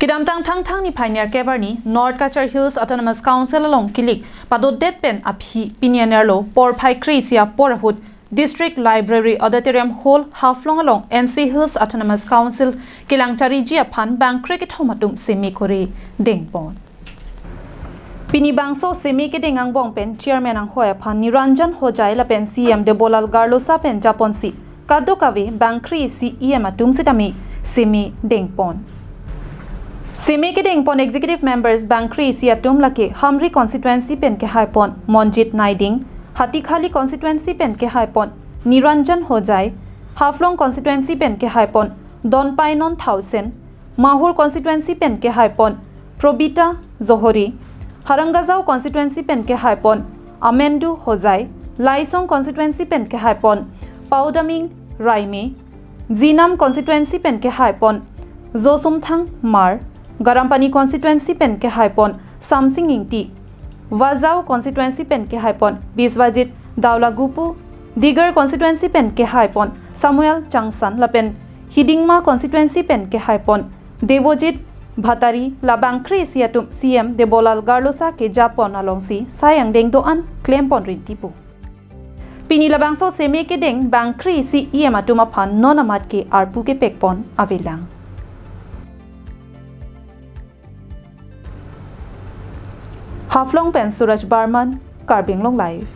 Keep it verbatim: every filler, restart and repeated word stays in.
Kedamtang Thangthang niphai nerkep arni North Cachar Hills Autonomous Council along kelik padotdet pen aphi pini anerlo porphai kre-isi apor ahut District Library Auditorium Hall, Haflong along N C Hills Autonomous Council kelang chariji aphan bangkre kethom atum seme kore dengpon. Pini bangso seme kedeng angbong pen Chairman anghoi aphan Niranjan Hojai lapen C E M Debolal Gorlosa pen japonsi kadokave bangkre-isi E M atum sitame seme dengpon. Seme kedengpon Executive Members bangkre-isi atum lake Hamri Constituency pen kehaipon Monjit Naiding, Hatikhali Constituency pen kehaipon Niranjan Hojai, Haflong Constituency pen kehaipon Donpainon Thaosen, Mahur Constituency pen kehaipon Probita Johori, Harangajao Constituency pen kehaipon Amendu Hojai, Laisong Constituency pen kehaipon Paudaming Raime, Jinam Constituency pen kehaipon Josumthang Hmar, Garampani Constituency pen kehaipon Samsing Ingti, Vazau Constituency pen kehaipon Biswajit Daulagupu, Digar Constituency pen kehaipon Samuel Changsan lapen Hidingma Constituency pen kehaipon Devojit Bhatari, la bangkre-isi atum C E M Debolal Gorlosa kejapon alongsi sai angdeng do-an klempon rinti pu. Pini labangso seme kedeng bangkre-isi E M atum aphan non amat ke arpu kepekpon avelang. Haflong pen Suraj Barman, Karbi Anglong Live.